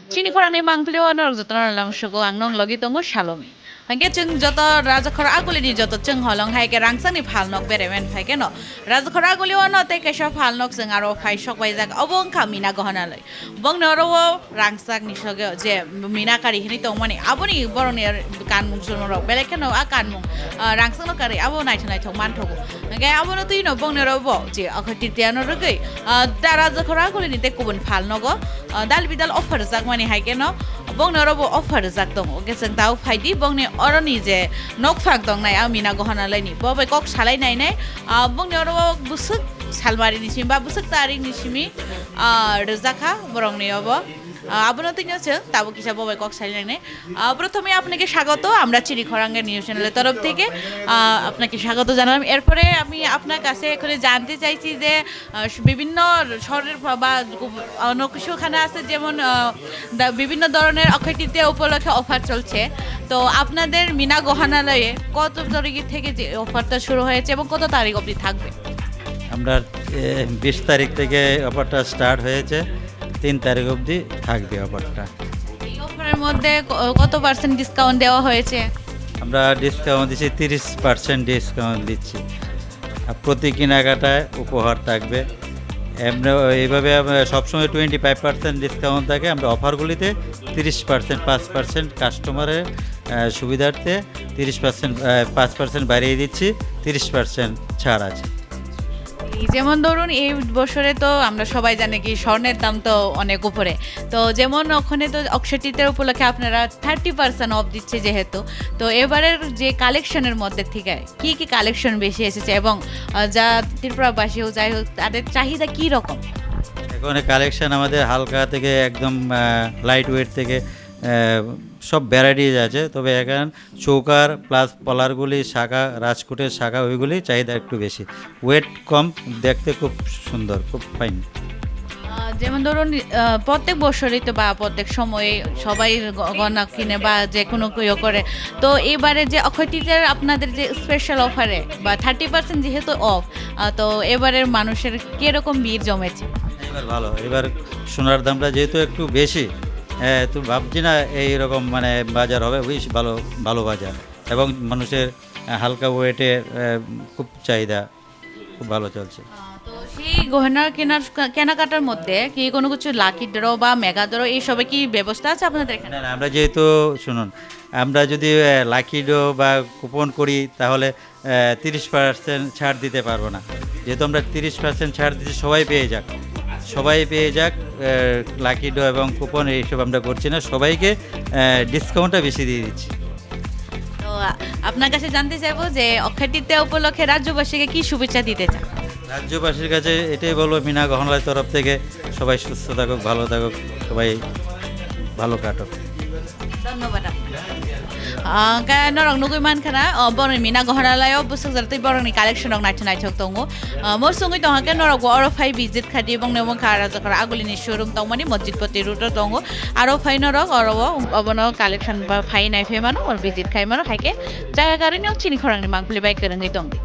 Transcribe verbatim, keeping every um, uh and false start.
Chini khorangni mangpili o norok jotono langsugo, ang nong logi tongo Salomi. Hingke chwng joto Rajakhor Agulini joto chwng holong hai ke rangchakni phalnok beremen phai keno. Rajakhor Aguli o no tei kaisa phalnok chwng aro phai sok baijak, obo wngkha Mina Gohonaloi. Bongni oro o rangchakni soge je Mina Kari hinwi tongmani, aboni borokni kanmung chumung rok belai kheno a kanmung, ah, rangchakno karwi abo naithok naithok manthogo. Hingke abono twino bongni oro bo je Akhai Tritiya no rwgwi, ah, da Rajakhor Agulini tei kubun phalnogo, ah, dal bidal offer rijak mani hai keno bongni oro bo offer rijak tongo. Hingke chwng tabuk phai di bongni oroni je nokphang tongnai a Mina Gohonaloi ni, bo bai kok salai nainai, ah, bongni oro o bwswk salmari ni simi ba bwswk tarik ni simi, ah, rijak kha borokni obo. Ah, abono twino chwng tabuk kisa bo bai kok salai nainai. Ah, prothome apnake swagoto, amra Chini Khorang news channel-er torof theke, ah, apnake swagoto janalam. Erpore ami apnar kache ekhone jante chaichi je, ah, bibhinno shohoror ba, ba, ono kishukhan ashe jemon, ah, da, bibhinno dhoronor Akhai Tritiya upolokhe offer cholche. To apnader Mina Gohonaloi koto tarikh theke je offer-ta shuru hoyeche ebong koto tarikh obdi thakbe? Amra, eh, bish tarikh theke offer-ta start hoyeche, tin tarikh obdi thakbe offer-ta. এই অফারের মধ্যে ক-, কত percent discount দেওয়া হয়েছে? আমরা ডিসকাউন্ট দিচ্ছি, তিরিশ পার্সেন্ট ডিসকাউন্ট দিচ্ছি। আর প্রতি কেনাকাটায় উপহার থাকবে। এমনি এইভাবে আমরা সবসময় টোয়েন্টি ফাইভ পার্সেন্ট ডিসকাউন্ট থাকে। আমরা অফারগুলিতে তিরিশ পার্সেন্ট, পাঁচ পার্সেন্ট কাস্টমারের, আহ, সুবিধার্থে তিরিশ পার্সেন্ট, আহ, পাঁচ পার্সেন্ট বাড়িয়ে দিচ্ছি, তিরিশ পার্সেন্ট ছাড় আছে। এই যেমন ধরুন, এই বছরে তো আমরা সবাই জানি কি স্বর্ণের দাম তো অনেক উপরে। তো যেমন ওখানে তো অক্ষয় তৃতীয়ার উপলক্ষে আপনারা থার্টি পার্সেন্ট অফ দিচ্ছে যেহেতু, তো এবারের যে কালেকশনের মধ্যে থেকে কি কি কালেকশন বেশি এসেছে এবং, আহ, যা ত্রিপুরাবাসী হোক, যাই হোক, তাদের চাহিদা কি রকম? এখন কালেকশন আমাদের হালকা থেকে একদম, আহ, লাইট ওয়েট থেকে, আহ, সব ভ্যারাইটিজ আছে। তবে এখন চৌকার প্লাস পলারগুলি শাখা, রাজকোটের শাখা, ওইগুলি চাহিদা একটু বেশি। ওয়েট কম, দেখতে খুব সুন্দর, খুব ফাইন। আহ, যেমন ধরুন, আহ, প্রত্যেক বছরই তো বা প্রত্যেক সময়ে সবাই গ-, গয়না কিনে বা যে কোনো ইয়ে করে। তো এবারে যে অক্ষয় তৃতীয়ার আপনাদের যে স্পেশাল অফারে বা থার্টি পার্সেন্ট যেহেতু অফ, আহ, তো এবারে মানুষের কিরকম ভিড় জমেছে? এবার ভালো, এবার সোনার দামটা যেহেতু একটু বেশি, হ্যাঁ, তো ভাবছি না এইরকম মানে বাজার হবে, বেশ ভালো, ভালো বাজার। এবং মানুষের, আহ, হালকা ওয়েটে, আহ, খুব চাহিদা, খুব ভালো চলছে। আহ, তো সেই গহনার কেনার, কেনাকাটার মধ্যে কি কোনো কিছু লাকি ড্র বা মেগা ড্র এই সবে কি ব্যবস্থা আছে আপনাদের এখানে? না, না, আমরা যেহেতু, শুনুন, আমরা যদি, আহ, লাকি ড্র বা কুপন করি, তাহলে, আহ, তিরিশ পার্সেন্ট ছাড় দিতে পারবো না। যেহেতু আমরা তিরিশ পার্সেন্ট ছাড় দিচ্ছি, সবাই পেয়ে যাক, সবাই পেয়ে যাক, আহ, লাকি ড্র এবং কুপন এইসব আমরা করছি না, সবাইকে, আহ, ডিসকাউন্টটা বেশি দিয়ে দিচ্ছি। তো, আ-, আপনার কাছে জানতে চাইবো যে অক্ষয় তৃতীয়া উপলক্ষে রাজ্যবাসীকে কি শুভেচ্ছা দিতে চান? রাজ্যবাসীর কাছে এটাই বলবো, মিনা গহনালয় তরফ থেকে সবাই সুস্থ থাকুক, ভালো থাকুক, সবাই ভালো কাটুক। ধন্যবাদ আপনাকে। আহ, ka-, norok nugui mankha na, oh, borokni Mina Gohonalai o bwswk jora tei borokni collection rok naithok naithok tongo. Ah, mo songwi tongkha khe norok bo oro phai visit khai di, bongni omo wngkha Rajakhor Agulini showroom tongmani Mosjidpati road o tongo. Aro phai norok oro o obono collection ba phai nai phai mano, or visit khai mano, hai khe jaga gari no chini khorang ni mangpili bai kwrwngwi tong di.